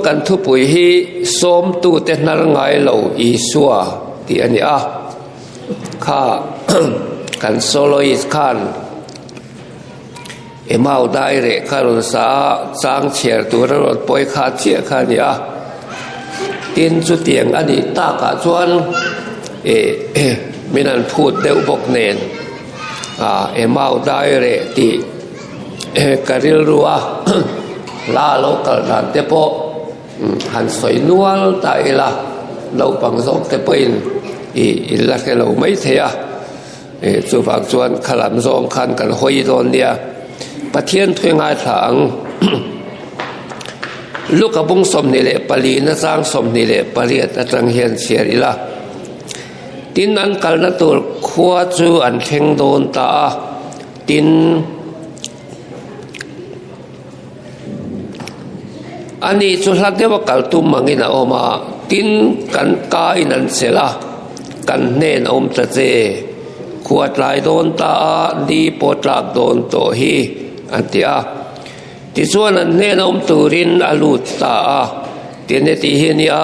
kan thupui hi sawmtute hnar ngai lo Isua tih a ni a. Kha kan soloist khan Emau dai reh kha rawn sa a, chang chhiar tur a rawn pawi kha chiah kha a ni a. Tin, chutiang a nih takah chuan eh min han phut deuh bawk nen ah Emau dai reh tih ka rilru a hla lo kal dan te pawh han sawi nual ta ila naupang zawk te pawhin ih in la hre lo mai thei a ih chuvang chuan khalam zawng khan kan hawi dawn nia Pathian thu ngaithla ang Luka bung 24 na chang 28 atang hian chhiar ila tin an kalna tur khua chu an thleng dawn ta a. Tin, ani chu hla deuha kal tum angin a awm a, tin, kan ka in an chelh a, kan hnen a awm ta che, khua tlai dawn ta a, ni pawh tlak dawn tawh hi, an ti a. Tichuan an hnen a awm turin a lut ta a, tin heti hi a nia,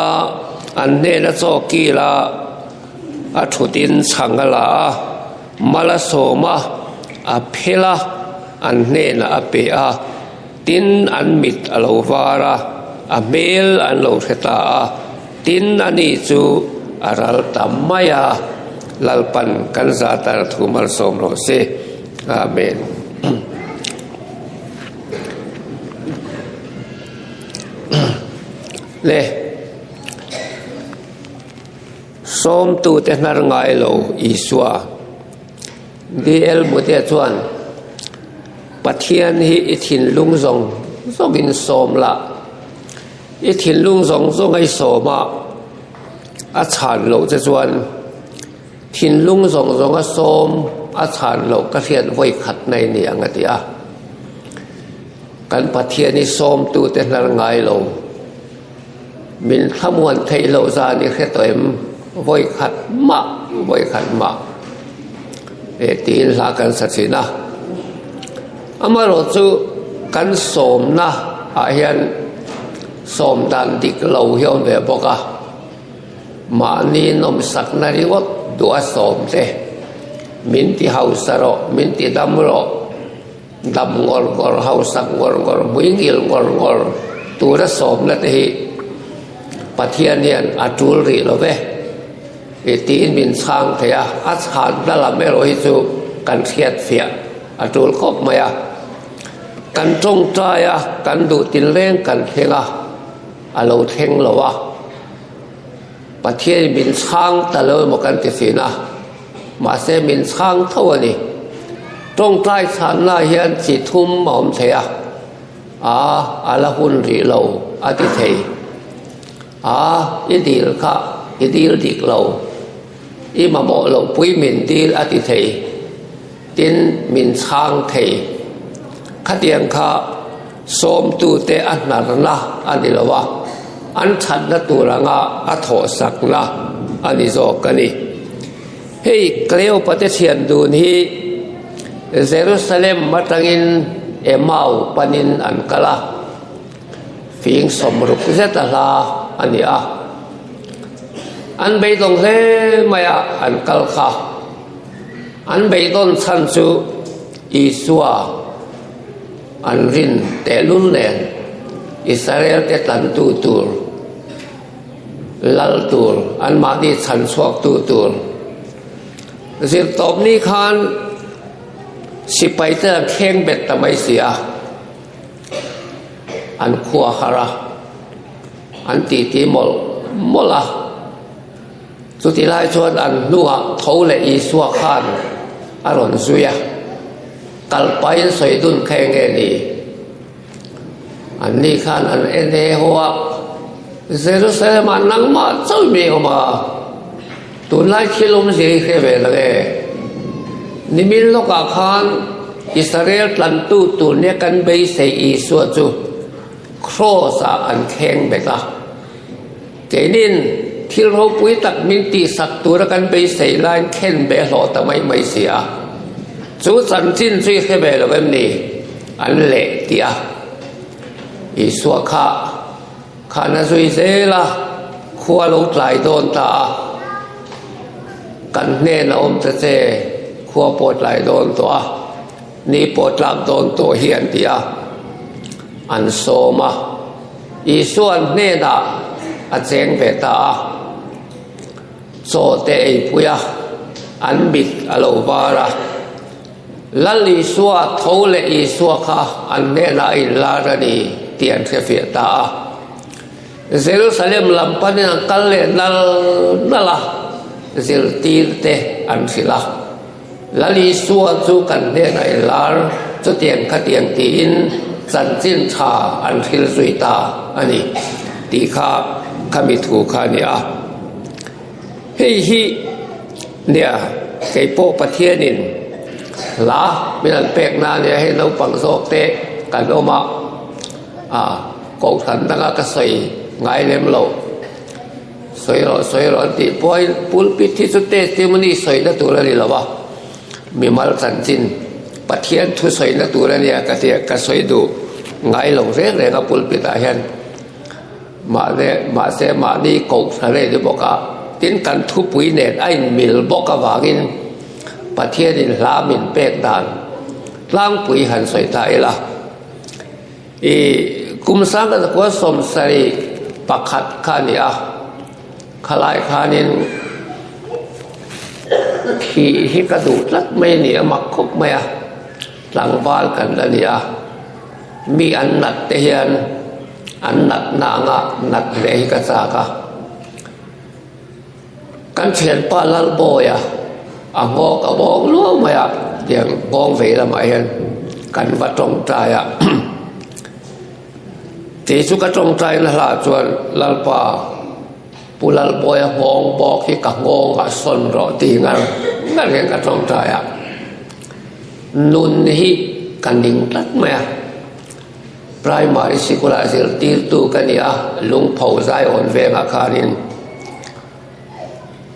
an hnena chaw kil a, a thutin chhang a la a. Mal a sawm a, a phel a, an hnenah a pe a, tin an mit a lo var a, a hmel an lo hre ta a, tin ani chu a ral ta mai a, Lalpan kan zat a thu malsawm rawh se. Amen. Le. Sawmtute hnar ngai lo Isua. DL Mute chuan, Pathian hi i thinlung zawng zawngin sawm la, i thinlung zawng zawnga i sawm a, a chhan loh che chuan thinlung zawng zawnga sawm a chhan loh ka hriat vawi khat na i ni ang a ti a. Kan Pathian hi sawmtute hnar ngai lo. Min thlamuan theih loh zan i hre tawh em? Vawi khat mah, vawi khat mah eh tiin hla kan sa thin a. Amaherawhchu kan sawmna ah hian sawm dan dik lo hi a awm ve bawk a. Mahni nawmsakna ringawt duh a sawm te, min ti hausa rawh, min ti dam rawh, Dam ngawr ngawr, hausak ngawr ngawr, hmuingil ngawr ngawr tura sawmna te hi Pathian hian a tul rih lo ve i tiin min chhang thei a, a chhanna lam erawh hi chu kan hriat fiah a tul khawp mai a. Kan tawngtai a, kan duh tinreng kan thleng a, a lo thleng lo a. Pathian min chhang ta lo emaw kan ti thin a. Mahse min chhang tho a ni. Tawngtai chhanna hian chi thum a awm thei a, a a la hun rih lo a ti thei. A i dil kha i dil dik lo, i mamawh loh pui min dil a ti thei. Tin min chhang thei. Khatiang kha sawmtute a hnarna a ni lo a, an thatna tur anga a thawhsakna a ni zawk a ni. Hei Cleopate thian dun hi Jerusalem atangin Emau panin an kal a, fing 60 zet a hla a ni a. An beidawng hle mai a an kal kha. An beidawn chhan chu Isua an rin tehlul nen Israel te tlantu tur, lal tur, anmahni chhan chhuaktu tur. Zirtawpni khan sipai te an thleng bet ta mai si a, an khua har a, an titi mawlh mawlh a. Chuti lai chuan an hnuah tho leh Isua khan a rawn zui a, kal pahin sawi dun kha eng nge ni? Anni khan an en he haw a, Jerusalem-ah nangmah chauh mi awm a, tunlai thil awmzia hi hre ve lo e. Nimin lawkah khan Israel tlantu tur nia kan beisei Isua chu Kraws-ah an thleng bet a. Keinin thil ropui tak min tihsak tura kan beisei laiin khen be hlawh ta mai mai si a, chu chanchin chu i hre ve lo em ni? An leh tih a. Isua kha Khan a zui zel a, khua lo tlai dawn ta a, kan hnen a awm ta che, khua pawh tlai dawn tawh a, ni pawh tlak dawn tawh hi an ti a, an sawm a. Isuan hnenah a cheng ve ta a, chaw te ei pui a, an mit a lo var a. Lal Isua tho leh Isua kha an hnenah a inlar a ni tih an hrefiah ta a. Jerusalem lam panin an kal leh nal nal a, zirtirte an hrilh a. Lal Isua chu kan hnenah a inlar, chutiang khatiang tiin chanchin tha an hrilh zui ta a ni tih kha khami thu kha a ni a. Hei hi nia kei pawh Pathianin hla min han pek na nia hei naupang zawk te kan awm a, ah kohhran danga ka sawi ngai lem lo sawi rawh sawi rawh an tih pawhin pulpit hi chu testimony sawina tur a ni lo a, mimal chanchin Pathian thu sawina tur a nia ka tia ka sawi duh ngai lo reng reng a pulpit ah hian. Mahne, mahse mahni kohhran a ni bawk a, tin kan thupui nen a inmil bawk avangin Pathianin hla min pek dan tlangpui han sawi ta ila. I kum sanga zakua 71 kha a ni a, khalai khanin thih hi ka duh tlat mai a ni a, mak khawp mai a, tlangval kan la ni a, mi an nat te hian An natna anga nat leh hi ka chak a. Kan thianpa Lalbawia a nghawk a bawng luau mai a, tiang nghawng vei lamah hian kan va tawngtai a. Kei chu ka tawngtai na hlah chuan Lalpa Pu Lalbawia nghawng bawk hi ka nghawng ah sawn rawh tih ngar ngar hian ka tawngtai a. Nun hi ka ning tlat mai a. Primary sikula zirtirtu ka ni a, Lungpho Zaiawn vengah khanin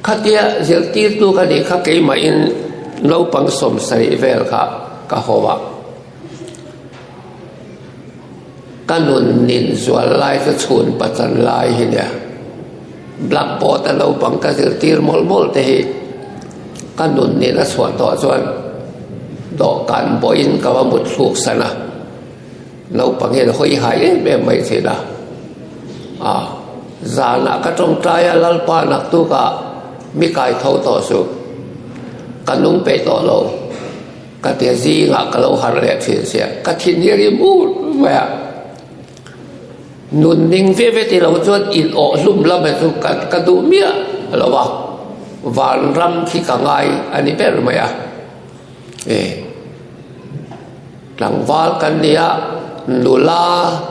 khatia zirtirtu ka nih kha keimahin naupang 70 vel kha ka haw a. Ka nun nin zual lai chu chhun pachan lai hi nia. Blackboard a naupang ka zirtir mawlh mawlh te hi ka nun nin a chhuah tawh chuan dawhkan bawhin ka va mut thluk san a. Naupang hian hawi hai em em mai thin a. A zanah ka tawngtai a Lalpa naktukah mi kai tho tawh suh. Ka nung peih tawh lo. Ka tia zingah ka lo harh leh thin sia. Ka thin hi a rim ur mai a. Nun ning ve ve ti lo chuan in awh hlum lam hi chu ka ka duh miah lo a. Vanram khi ka ngai a ni ber mai a. E. Tlangval kan nia, nula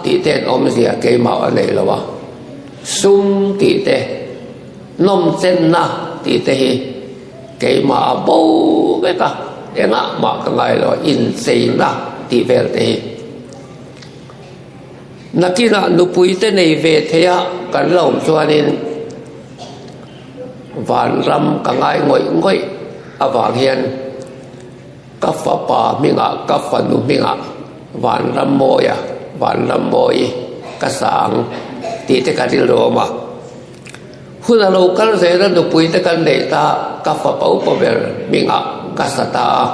tih te an awmzia keimah a nei lo a, sum tih te, nawmchenna tih te hi keimah a bo vek a, engah mah ka ngai lo a, incheina tih vel te hi. Nakinah nupui te nei ve thei a kan la awm chuanin vanram ka ngai ngawih ngawih avang hian, Ka fapa hmingah, ka fanu hmingah Vanrammawia, Vanrammawi ka sang tih te ka rilru awm a. Hun a lo kal zel a, nupui te kan neih ta, ka fapa upa ber hmingah ka sa ta a.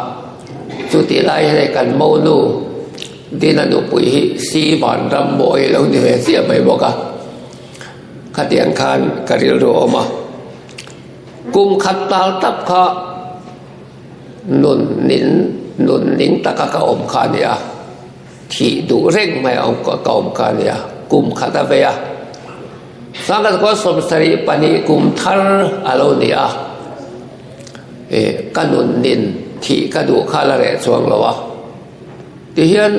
Chutih lai hian hei kan monu Dina nupui hi Si Vanrammawi lo ni ve chiah mai bawk a. Khatiang khan ka rilru awm a. Kum khat tal tap kha. Nun nin nun ning taka ka awm kha a nia, thih duh reng mai a ka awm kha a nia, kum khat a vei a. Sangkhat kua 72 kum thar a lo ni a, ka nun nin thih ka duh kha la reh chuang lo a. Tihian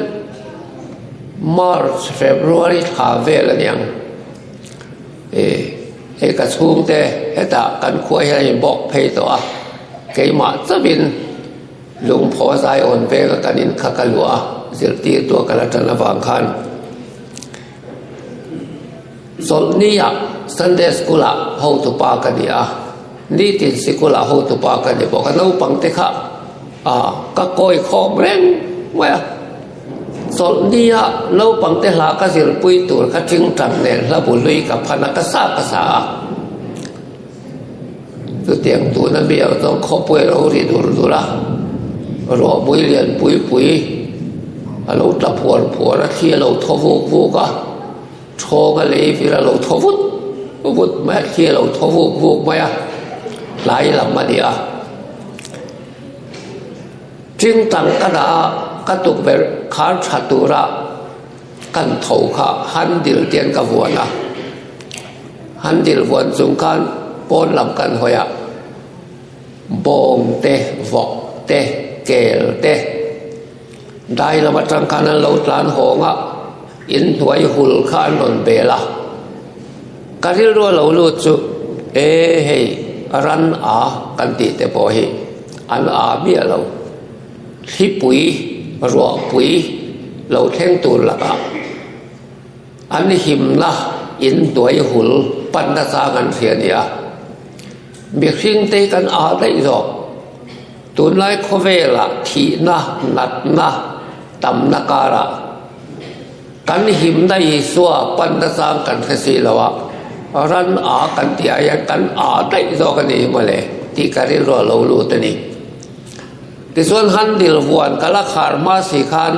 March, February thla vel a niang. Hei ka chhungte hetah kan khua hian a inbawk phei tawh a, keimah chauhin lungphaw zaiawn veng a kan in kha ka luah a, zirtirtu a kal atan avang khan Chawlhni-ah Sunday School-ah hotupa ka ni a, nitin sikul-ah hotupa ka ni bawk a, naupangte kha ka kawi khawm reng mai a. Chawlhnia naupangte hla ka zirpui tur kha tingtang nen hla bu hlui ka phan a, ka sa ka sa a. Chutiang tuna mi ang chuan khawpui a lo ri dur dur a, ruah mui lian pui pui a lo tla phuar phuar a, thli a lo thaw vuk vuk a, thawng a lei vir a lo thaw vut vut mai a, thli a lo thaw vuk vuk mai a, tlai lam a ni a. Tingtang ka dah a, ka tukverh khar tha tura kan tho kha handle te an ka vuan a, handle vuan chung khan pawn lam kan hawi a, bawng te, vawk te, kel te dai lam atang khan an lo tlan hawng a, inhnuai hul kha an rawn bel a, ka rilru a lo lut chu e hei ran a kan tih te pawh hi an a miah lo. Thlipui, ruahpui lo thleng tur lakah an himna in hnuai hul panna chang an hria nia. Mihring te hi kan ah daih zawk. Tunlai khawvelah thihna, natna, tamna karah kan himna Isua panna chang kan hre si lo a, ran ah kan tih ah hian kan ah daih zawk a ni mawle tih ka rilru a lo lut a ni. Tichuan handle vuan ka la khar hma si khan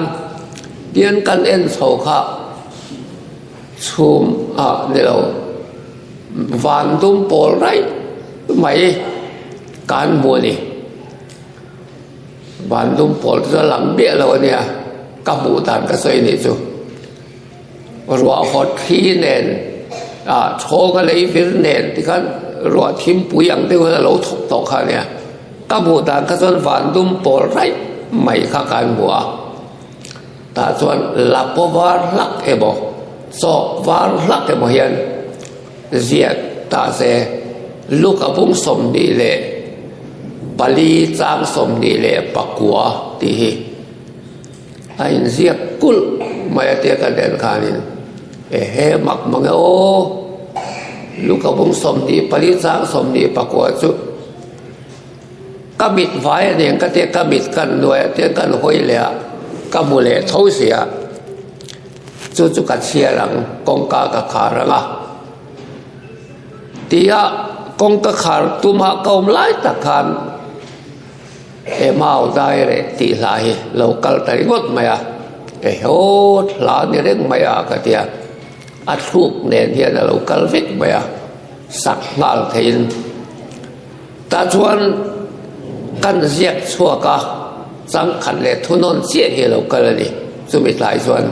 tian kan en chho kha chhum ah ni lo van dum pawl raih mai kan hmu a ni. Van dum pawl chu a lang miah lo a nia ka hmuh dan ka sawi nih chu. Ruah hawt thli nen ah chhawng a lei vir nen tikhan ruah thimpui ang deuh hian a lo thawk tawh kha a nia. Ka hmuh dan kha chuan van dum pawl raih mai kha kan hmu a, tah chuan lapaw var hlak emaw chawk var hlak emaw hian ziak ta se Luka bung 24 chang 21 tih hi. A inziak kulh mai a tia ka den khanin ehe mak mang e aw Luka bung 24 chang 29 chu ka mit vai a nen ka tia ka mit kan nuai a tia kan hawi leh a ka hmu leh tho si a chu chu ka chhiar ang kawngka ka khar ang a tia kawngka khar tuma ka awm lai tak khan. He mau dai reh tih hla hi lo kal ta ringawt mai a, ehaw hla ni reng mai a ka ti a, a thluk nen hian a lo kal vek mai a, sak nghal theihin. Tah chuan kan ziak chhuak a, changkhat leh thunawn chiah hi a lo kal a ni. Chumi tlai chuan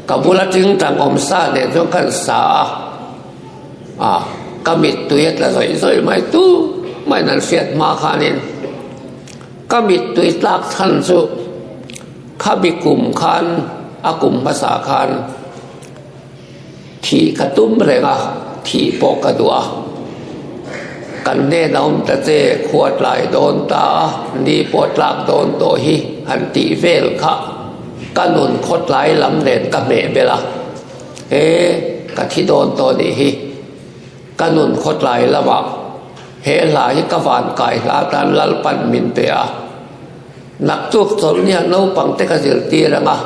ka bula tingtang awm sa nen chuan kan sa a. A, ka mittui a tla zawih zawih mai tu maiin an hriat hma khanin ka mittui tlak chhan chu khami kum khan a kum hmasa khan thih ka tum reng a, thih pawh ka duh a, kan hnenah awm ta che khua tlai dawn ta a, ni pawh tlak dawn tawh hi han tih vel kha ka nun khawtlai lam nen ka hmeh bel a. He ka thi dawn tawh nih hi ka nun khawtlai lamah he hla hi ka van kai hla tan Lalpan min pe a. Naktuk chawlhnia naupang te ka zirtir ang a,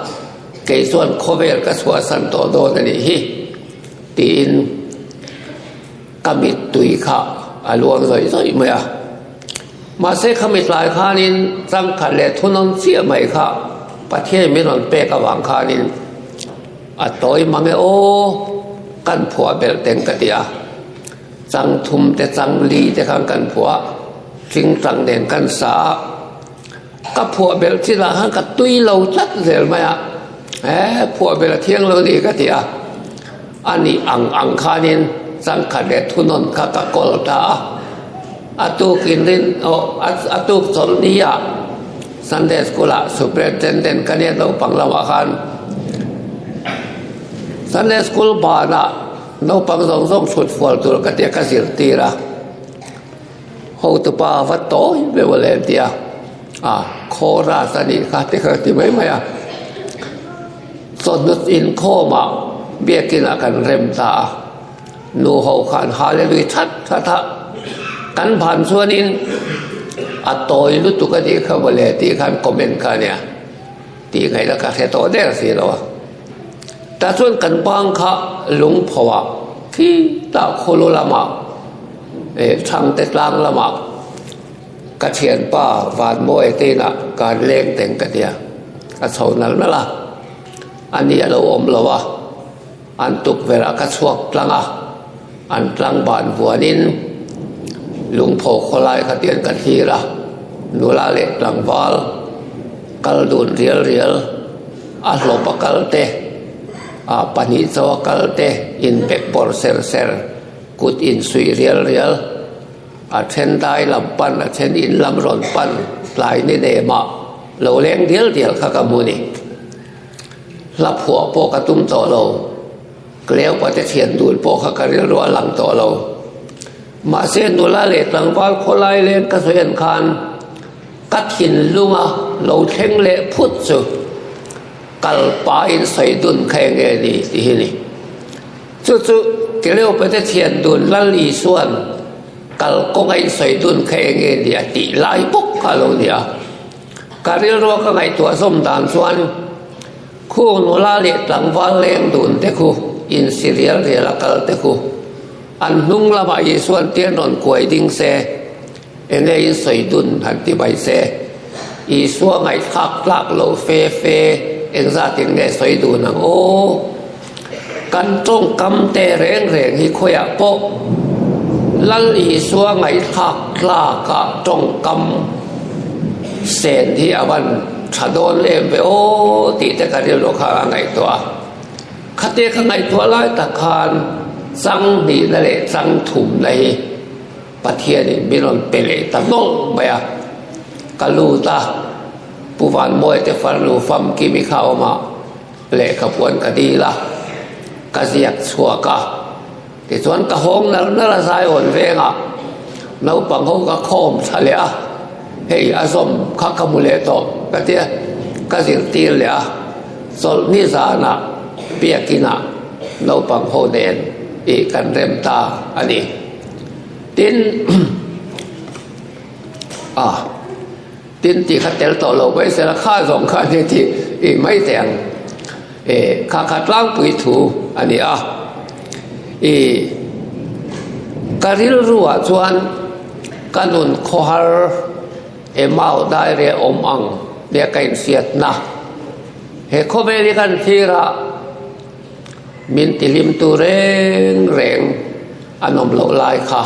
kei chuan khawvel ka chhuahsan tawh dawn a nih hi tiin ka mittui kha a luang zawih zawih mai a. Mahse khami tlai khanin changkhat leh thunawn chiah mai kha Pathian min rawn pek avang khanin A tawi mang e aw, kan phuah belh teng ka ti a. Chang thum te chang li te khan kan phuah, tingtang nen kan sa a. Ka phuah belh chinah khan ka tui lo tlat zel mai a, he phuah belh a thiang lo ni ka ti a. A nih ang ang khanin chang khat leh thunawn kha ka kawl ta a. A tuk inrin aw a tuk chawlh ni ah Sunday School ah Superintendent ka nia naupang lamah khan Sunday School banah naupang zawng zawng chhut fual tur ka tia ka zirtir a, hotupa va tawi ber a lem tia a chorus a nih kha te kha ka ti mai mai a, chawhnu inkhawmah biakinah kan rem ta a. Nu ho khan Hallelui that that a, kan ban chuanin a tawi lutuk a nih kha mawle tih khan comment kha a nia. Tih ngaihna ka hre tawh der si lo a. Tah chuan kan bang kha lungpho ah khi tah khulu lamah eh Thangte tlang lamah ka thianpa Vanmawia te inah kan leng teng ka tia. A chho nal nal a, a ni a lo awm lo a, an tukverh ah ka chhuak tlang a, an tlang ban vuanin lungpho khawlai kha tian ka thlir a, nula leh tlangval kal dun rial rial a hlawp a kal te ah pahnih chaw a kal te inbek bawrh ser ser kut insuih rial rial a then dai lam pan a then in lam rawn pan tlai ni nemah lo leng dial dial kha ka hmu ni hla phuah pawh ka tum tawh lo. Cleopa te thian dul pawh kha ka rilru a lang tawh lo. Mahse nula leh tlangval khawlai leng ka sawi an khan ka thinlunga lo thleng leh phut chu kal pahin sawi dun kha eng nge ni tih hi ni. Chu chu Cleopa te thian dun Lal Isua'n kal kawnga in sawi dun kha eng nge ni a tih lai bawk kha a lo ni a. Ka rilrua ka ngaihtuah zawm dan chuan Khu nula leh tlangval leng dun te khu insi rial rial a kal te khu an hnung lamah Isuan tian rawn kuai ding se, enge in sawi dun han ti mai se, Isua ngaihthlak tlak lo fe fe engzatin nge sawi dun ang aw? Kan tawngkam te reng reng hi khawiah pawh Lal Isua ngaihthlak tlakah tawngkam sen hi a van tha dawn em ve aw tih te ka rilru kha a ngaihtuah a. Khate ka ngaihtuah lai tak khan chang hnihna leh chang thumna hi Pathianin min rawn pe leh ta nawlh mai a. Ka lut a, Pu Vanmawia te farnu famkimi kha a awm a. Lehkha puan ka dil a, ka ziak chhuak a, tichuan ka hawng nal nal a Zion vengah naupang ho ka khawm thla leh a, hei a zawm kha ka hmu leh tawh ka tia, ka zirtir leh a, chawlhni zanah biakinah naupang ho nen ih kan rem ta a ni. Tin, ah. Tin tih kha tel tawh lo mai sela kha zawng kha nia tih ih mai teh ang. E kha kha tlangpui thu a ni a. I ka rilruah chuan ka nun khawhar emau daire awm ang nia ka inhriatna. He khawvel hi kan thlir a min tihlim tu reng reng an awm loh lai kha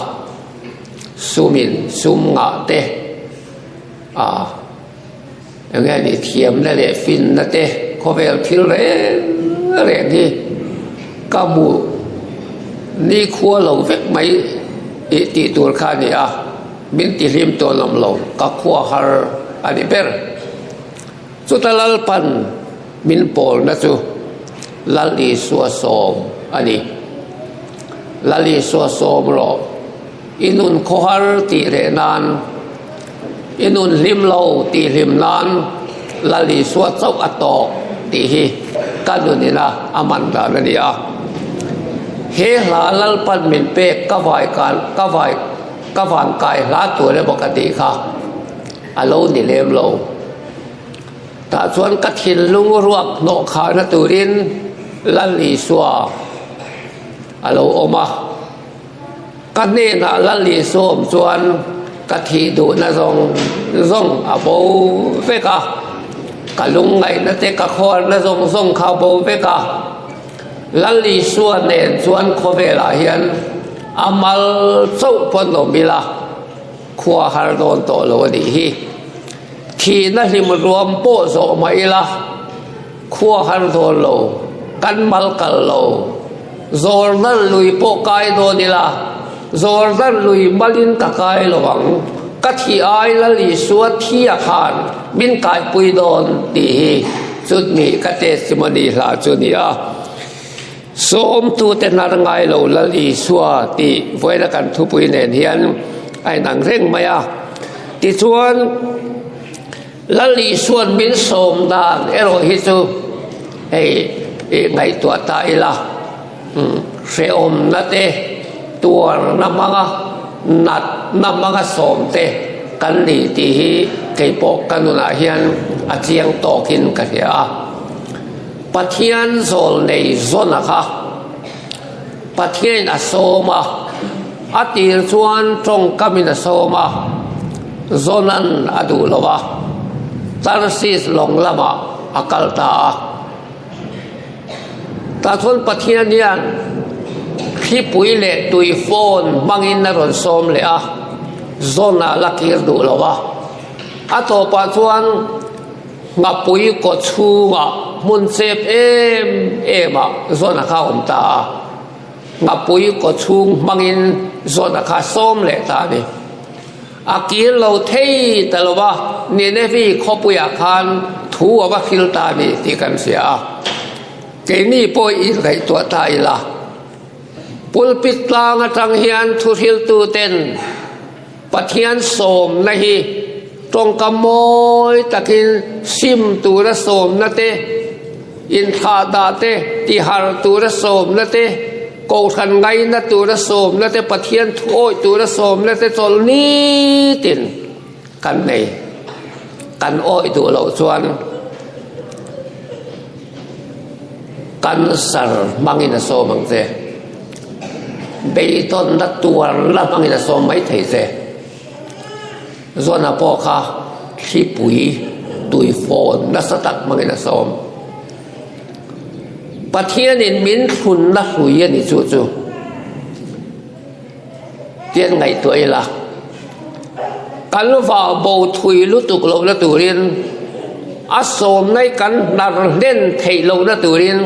sumin sum ngah te. A, eng nge ni thiamna leh finna te khawvel thil reng reng hi ka hmu nikhua lo vek mai tih tih tur kha a ni a, min tihlim tawn awm lo ka khua har a ni ber. Chuta Lalpan min pawlna chu Lal Isua sawm a ni. Lal Isua sawm rawh. I nun khawhar tih reh nan, i nun hlim lo tih hlim nan Lal Isua chauh a tawk tih hi ka nunina a man dan a ni a. He hla Lalpan min pek ka vai kan ka vai ka van kai hla tur emaw ka tih kha a lo ni lem lo. Tah chuan ka thinlung ruak hnawh khahna turin Lal Isua a lo awm a. Ka hnenah Lal Isua awm chuan ka thih duhna zawng zawng a bo vek a, ka lungngaihna te ka khuarna zawng zawng kha a bo vek a. Lal Isua nen chuan khawvelah hian a mal chauh pawn awm ila khua har dawn tawh lo a nih hi. Thihna hlim ruam pawh zawh mah ila Khua har dawn lo, kan mal kal lo. Jordan lui pawh kai dawn ila, Jordan lui malin ka kai lo ang, ka thi ai Lal Isua thia khan min kaipui dawn tih hi chutni ka testimony hla chu ni a. Sawmtute hnar ngai lo Lal Isua tih vawiina kan thupui nen hian a inang reng mai a. Tichuan. Lal Isua'n min sawm dan erawh hi chu hei i ngaihtuah ta ila, hrehawmna te, tuarna hmanga natna hmanga sawm te kan ni tih hi keipawh ka nunah hian a chiang tawkin ka hria a. Pathian zawl nei zawn a kha Pathianin a sawm a, a tir chuan tawngkamin a sawm a, zawnan a duh lo a, Tarsis lawng lamah a kal ta a. Tah chuan Pathian hian thlipui leh tui phone hmangin a rawn sawm leh a, zawn a la kir duh lo a. A tawpah chuan Nghapui kaw chhungah hmun chep em em ah zawn a kha a awm ta a, Nghapui kaw chhung hmangin zawn a kha sawm leh ta a ni. A kir lo thei ta lo va, Ninevi khawpuiah khan thu a va hril ta a ni tih kan hria a. Keini pawh i ngaihtuah ta ila, pulpit tlang atang hian thuhriltuten Pathian sawmna hi tawngka mawi takin sim tura sawmna te, inthlahdah te, tihar tura sawmna te, kohhran ngaina tura sawmna te, Pathian thuawih tura sawmna te chawlh nitin kan nei. Kan awih duh loh chuan cancer hmangin a sawm ang che. Beidawnna tuarna hmangin a sawm mai thei che. Zawna pawh kha thlipui tui fawn nasa tak hmangin a sawm. Pathianin min thlunna hlui a ni chu chu. Tian ngaihtuah ila, kan vah bo thui lutuk lohna turin, a sawmna hi kan hnar hlen theih lohna turin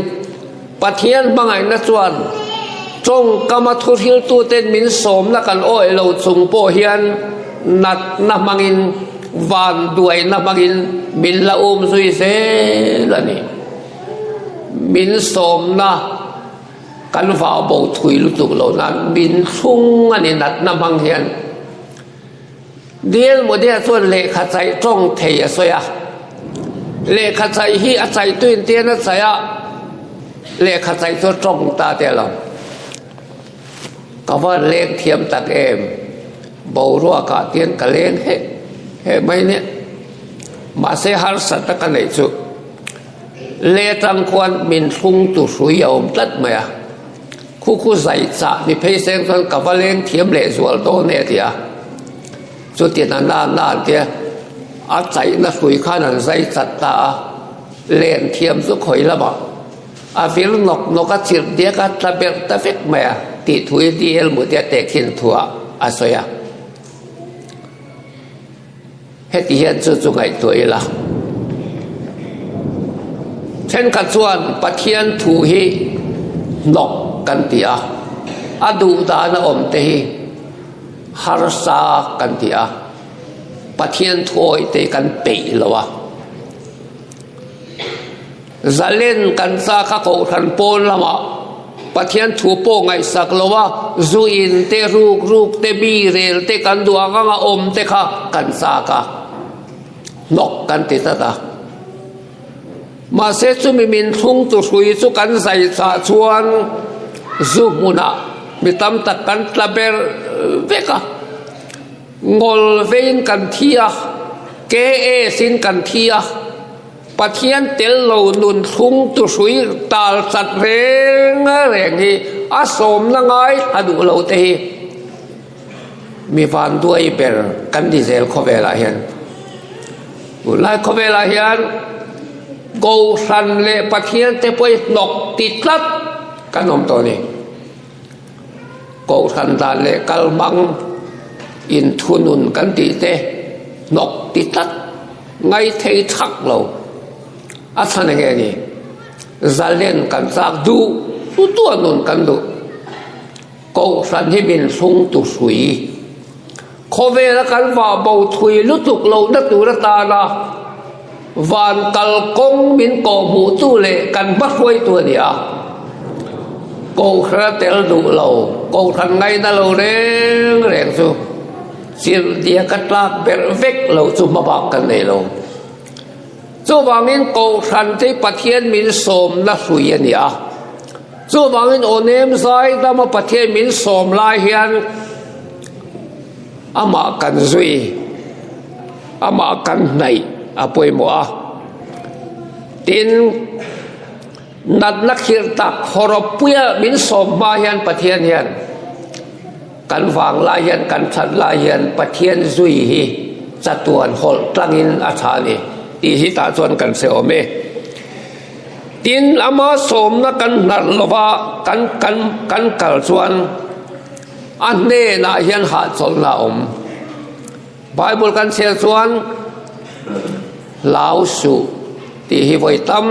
Pathian hmangaihna chuan tawngkama thuhriltuten min sawmna kan awih lo chung pawh hian natna hmangin, vanduaina hmangin min la um zui zel a ni. Min sawmna. Kan vau bo thui lutuk lo nan min thlung a ni natna hmang hian. Dil Modi-a chuan lehkha chaih tawng thei a sawi a. Lehkha chaih hi a chaih tuin tian a chaih a, lehkha chaih chu a tawng ta te lo. Ka van leng thiam tak em, boruakah tian ka leng heh heh mai nia. Mahse harsatna ka neih chu. Letang khuan min thlung tu hrui a awm tlat mai a, khu khu zai chah ni phei seng chuan ka va leng thiam leh zual dawn e ti a, chutin a na na an tia, a chaihna hrui khan an zai chat ta a, len thiam chu khawi lamah a vir nawk nawk a chirh diak a tla berh ta vek mai a tih thu hi DL Mutia tehkhin thuah a sawi a. Heti hian chu chu ngaihtuah ila. Thenkhat chuan Pathian thu hi hnawk kan ti a, a duh dan a awm te hi harsa kan ti a, Pathian thu awih te hi kan peih lo a. Zalen kan chak a kohhran pawn lamah Pathian thu pawh ngaihsak lo a, zu in te, ruk ruk te, mi rel te kan duh ang anga awm te kha kan chak a, hnawk kan ti tlat a. Mahse chumi min thlung tu hrui chu kan zai chah chuan zu hmunah mi tam tak kan tla ber vek a, ngawl veiin kan thi a, KS in kan thi a. Pathian tel lo nun thlung tu hrui tal chat reng reng hi a sawmna ngai a duh lo te hi mi vanduai ber kan ni zel khawvelah hian. Tunlai khawvelah hian Kohhran leh Pathian te pawh hi hnawk ti tlat kan awm tawh a ni. Kohhran dan leh kalhmang inthunun kan tih te hnawk ti tlat ngai thei thak lo. A chhan eng nge ni? Zalen kan chak duh tu a nun kan duh. Kohhran hi min thlung tu hrui. Khawvela kan vah bo thui lutuk lohna tur atana van kalkawng min kawhhmuhtu leh kan hma hruaitu a ni a. Kohhran a tel duh lo, kohhran ngaina lo reng reng chu chirhdiak a tlak berh vek lo chu hmabak kan nei lo. Chuvangin kohhran te Pathian min sawmna hrui a ni a. Chuvangin aw nem zai dama Pathian min sawm lai hian amah kan zui, amah kan hnaih a pawimawh a. Tin, natna khirh tak hawrawppuia min sawm hma hian Pathian hian kan vang lai hian kan that lai hian Pathian zui hi chatuan hawlh tlangin a tha a ni tih hi tah chuan kan hre awm e. Tin, ama sawmna kan hnarh lova kan kan kan kal chuan a hnenah hian hahchawlhna a awm. Bible kan chhiar chuan hlau suh tih hi vawi tam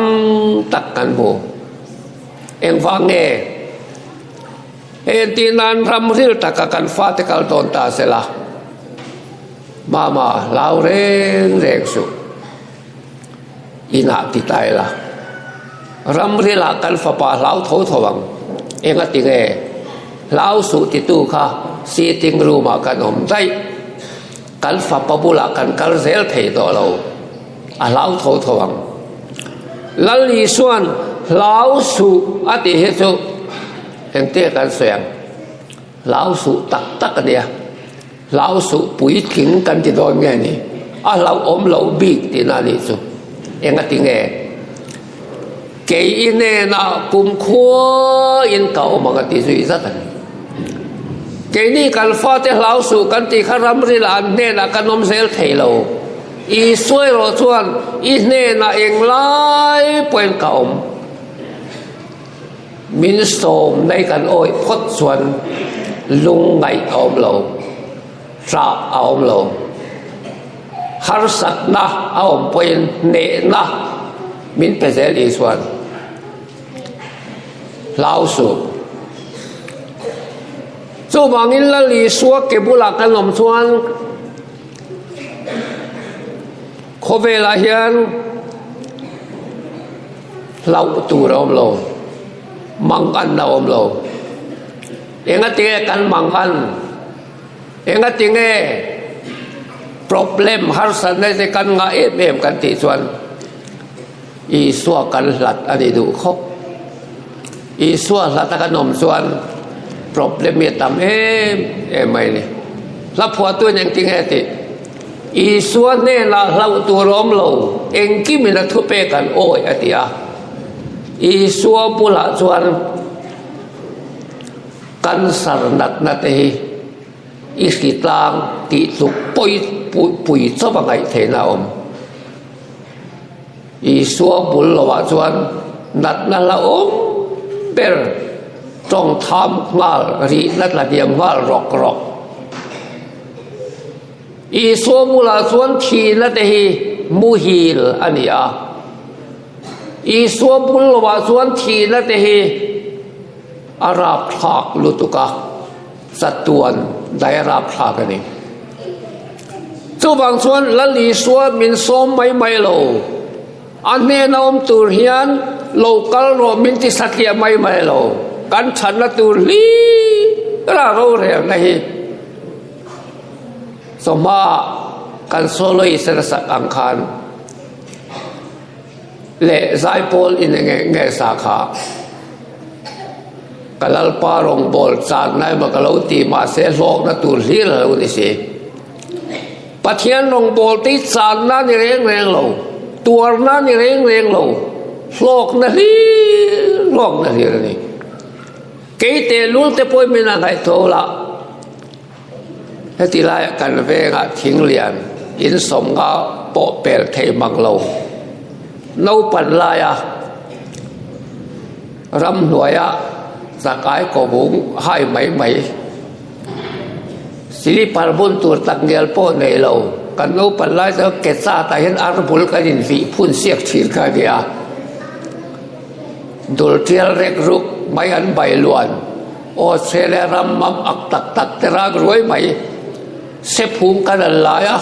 tak kan hmu. Engvang nge? Hei entir nan ram ril taka kan fate kal dawn ta sela, Mama hlau reng reng suh, inah ti ta ila, ram rilah kan fapa hlau tho tho ang, engati nge? Hlau suh titu kha sitting room ah kan awm daih, kan fapa bulah kan kal zel thei tawh lo, a hlau tho tho ang. Lal Isua'n hlau suh a tih hi chu engtia kan sawi ang? Hlau suh tak tak a nia, hlau suh puitling kan ti dawn nge ni? A hlauhawm loh bik tihna a nih chu. Engati nge? Kei i hnenah kumkhua in ka awm ang a ti zui zat a ni. Keini kan fate hlau suh kan tih kha ramrilah an hnenah kan awm zel thei lo. Isua erawh chuan i hnenah englai pawhin ka awm. Min sawm nai kan awih phawt chuan lungngaih a awm lo, ṭah a awm lo. Harsatna a awm pawhin hnehna min pe zel Isua'n hlau suh. Chuvangin Lal Isua ke bulah kan awm chuan khawvelah hian hlauh tur a awm lo, mangan a awm lo. Engatinge kan mangan? Engatinge problem harsatna te kan ngah em em kan tih chuan Isua kan hlat a ni duh khawp. Isua hlat a kan awm chuan problem hi a tam em em mai a ni. Hla phuahtuin engtinge tih? Isua hnenah hlauh tur a awm lo, engkimin a thupek an awi a ti a. Isua bulah chuan Cancer natna te hi i hritlang tih tluk pawi pui chauh a ngaih theihna a awm. Isua bul lovah chuan natna hlauhawm ber tawng tham nghal rihna tla hniam nghal rawk rawk. Isua bulah chuan thihna te hi muhil a ni a. Isua bul lovah chuan thihna te hi A rapthlak lutuk a, chatuan dai a rapthlak a ni. Chuvang chuan Lal Isua min sawm mai mai lo, a hnena awm tur hian lo kal rawh min ti satliah mai mai lo, kan thatna tur hlir a rorelna hi chawhma kan soloist a sak ang khan leh zaipawl in enge nge sa kha ka lalpa rawngbawl chan na emaw ka lo ti mahse hlawkna tur hlir a lo ni si. Pathian rawngbawl te hi channa ni reng reng lo, tuarna ni reng reng lo, hlawkna hlir hlawkna hlir a ni. Kei tehlul te pawhin min a ngaihtuah ula. Heti laiah kan vengah thing lian in sawmnga pawh pel thei mang lo. Naupan laia ramhnuaia chakai kawbung hai mai mai, silipar bun tur tak ngial pawh nei lo, kan naupan lai chuan ke chatah hian ar bul kan invih phun siak thin kha a nia. Dul tial rek ruk mai an bai luan. Australia ram mam ak tak tak te rak ruai mai. Sephung kan an lai a,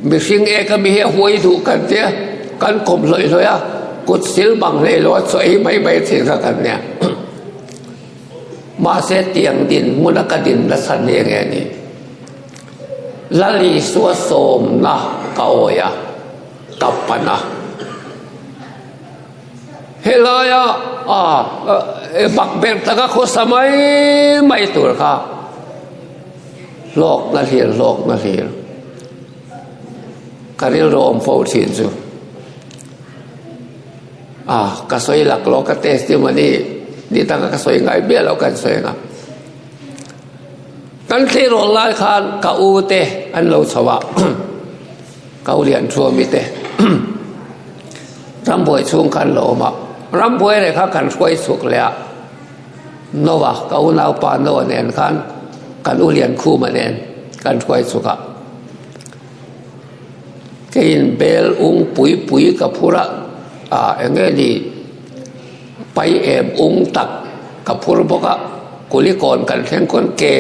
mihring ek a mi hi a huai duh kan tia, kan kawm hlawih hlawih a, kut sil bang hlei lo a chaw ei mai mai thin kha kan nia. Mahse tiang dinhmun a ka din nasa nghe nghe a ni. Lal Isua sawmna ka awi a, ka pan a. Helaia a bak ber taka khawsa mai mai tur kha hlawkna hlir hlawkna hlir ka rilru awm fo thin chu. A ka sawi laklawh ka testimony ni danga ka sawi ngai miah loh kan sawi ang a. Kan tleirawl lai khan ka u te an lo chho a, ka u lian thuami te rambuai chhung khan lo awm a, rambuai leh kha kan hruai chhuk leh a, Noah ka unaupa Noah nen khan kan u lian khuma nen kan hruai chhuk a, keiin bel ung pui pui ka phur a, ah eng nge ni. Pai em ung tak ka phur bawk a, Kulikawn kan thleng khawn ke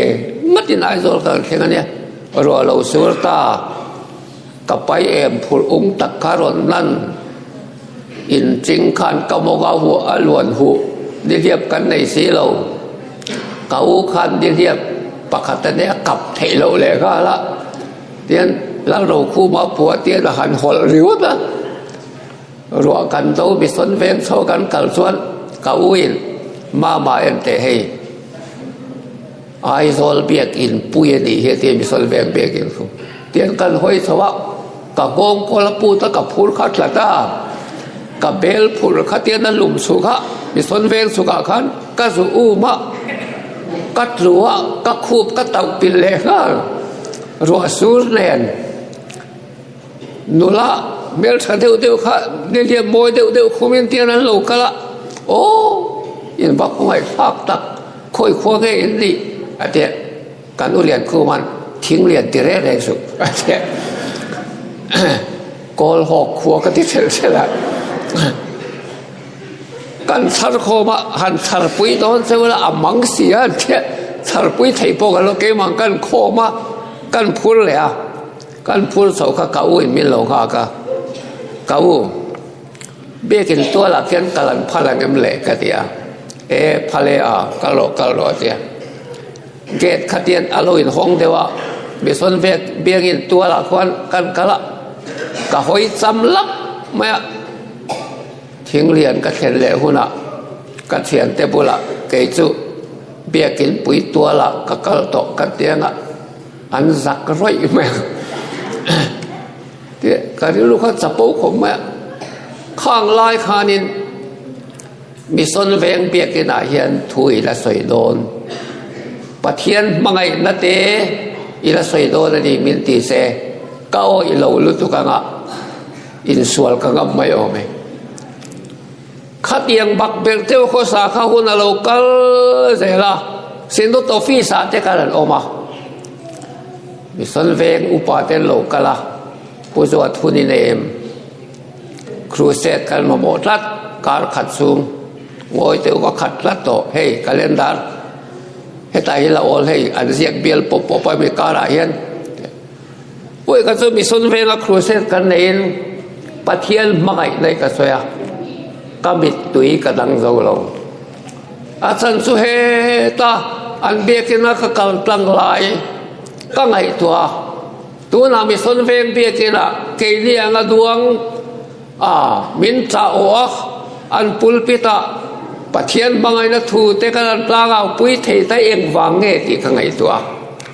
ngatin Aizawl kan thleng a nia, ruah lo sur ta, ka pai em phur ung tak kha rawn lan inching khan ka mawng a huah a luan huh nihliap kan nei si lo, ka u khan nihliap pakhat a nia kap theih loh leh nghal a, tihian Lalrokhuma phuah tihian a han hawlh ringawt a. Ruah kan do mi sawn veng chho kan kal chuan ka u in mama en teh hei Aizawl biakin pui a nih hi a ti a mi sawn veng biakin chu tiang kan hawi chho a ka nghawng kawl a put a ka phur kha tla ta ka bel phur kha tian a lum chhuk a mi sawn veng chhuk ah khan ka zu um a ka tlu a ka khup ka tauh pilh leh nghal ruah sur nen. Nula hmeltha deuh deuh kha nihliap mawi deuh deuh khumin tian an lo kal a, aw in va khawngaih thlak tak khawi khua nge in nih a ti a, kan u lian khuman thing lian ti reng reng suh a ti a, kawl hawk khua ka ti thelh thelh a, kan chhar khawm a han chhar pui dawn che ula a mang si a an ti a, chhar pui theih pawh kan lo keimah kan khawm a kan phur leh a. Kan phur chho kha ka u in min lo nghak a, ka u, biakin tualah khian kal an phal ang em le ka ti a, e phal e a, kal rawh kal rawh a ti a. Gate kha tian a lo inhawng deuh a, misawn vek biakin tualah khuan kan kal a, ka hawi cham lap mai a, thinglian ka thlen leh hunah ka thiante bulah kei chu biakin pui tualah ka kal tawh ka ti ang a. An zak rawih mai a, tih ka rilru kha chapo khawp mai a, khang lai khanin Mission Veng biakinah hian thu i la sawi dawn, Pathian hmangaihna te i la sawi dawn a ni min ti se, ka aw i lo lutuk anga insual ka ngam mai awm e. Khatiang bak ber deuh khawsa kha hun a lo kal zel a, Synod Office ah te khan an awm a, Mission Veng upa te an lo kal a, Pu Zuat hun in em Crusade kan mamawh tlat, kar khat chhung ngawi deuh ka khat tlat tawh, hei calendar hetah hi la awl hei an ziak bial pawp pawp a mi karah hian. Puai ka chu Mission Venga Crusade kan neiin Pathian hmangaih daih ka sawi a, ka mittui ka dang zo lo. A chhan chu heta an biakina ka kal tlang lai ka ngaihtuah a, tunah Mission Veng biakinah keini anga duang a min chah awh a, an pulpit ah Pathian hmangaihna thu te kan an tlangau pui thei ta engvang nge tih ka ngaihtuah a,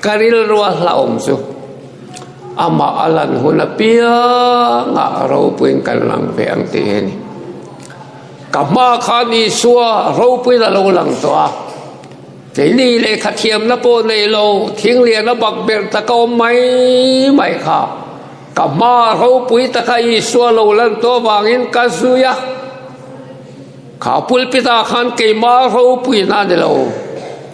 ka rilrua hlauhawm chu amah a lan hun apiangah ropuiin kan lang ve ang tih hi a ni. Ka hma khan Isua ropuiin a lo lang tawh a, keini lehkha thiamna pawh nei lo, thinglian a bak ber taka awm mai mai kha. Ka hma ropui taka Isua lo lan tawh avangin ka zui a, kha pulpit-ah khan keimah ropuina a ni lo,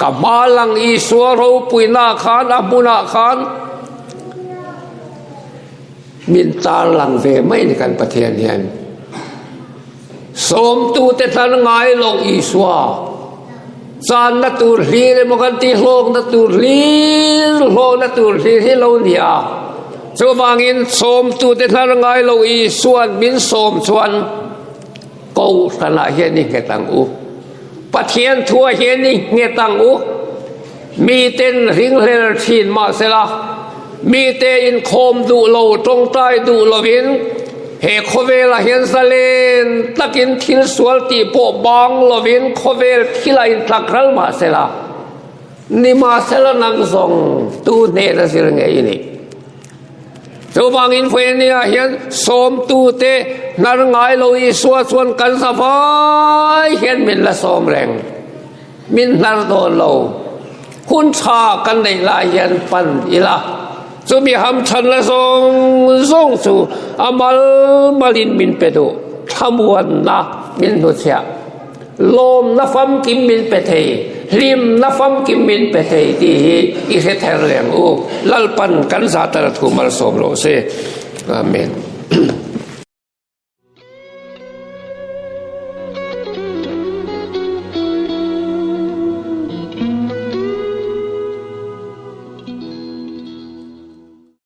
ka hma lang Isua ropuina khan a hmunah khan min tarlang ve mai a ni kan Pathian hian. Sawmtute tan ngai lo Isua channa tur hlir emaw kan tih hlawkna tur hlir hlawkna tur hlir hi lo ni a. Chuvangin sawmtute tan ngai lo Isua'n min sawm chuan Kohhranah hian i nghet ang u. Pathian thuah hian i nghet ang u. Miten ringhlel thin mahsela, mite inkhawm duh lo, tawngtai duh lovin he khawvelah hian zalen takin thil sual tih pawh bang lovin khawvel thilah intlak ral mahsela, nimahsela nang zawng tu hnena zir ngei i nih. Chuvangin vawinia hian sawmtute hnar ngai lo Isua chuan kan zavai hian min la sawm reng. Min hnar dawn lo. Hun tha kan neih lai hian pan ila. Chumi hamthanna zawng zawng chu a mal malin min pe duh. Thlamuanna min hnuchhiah. Lawmna famkim min pe thei, hlimna famkim min pe thei tih hi i hre ther leng u. Lalpan kan zah tara thu malsawm rawh se. Amen.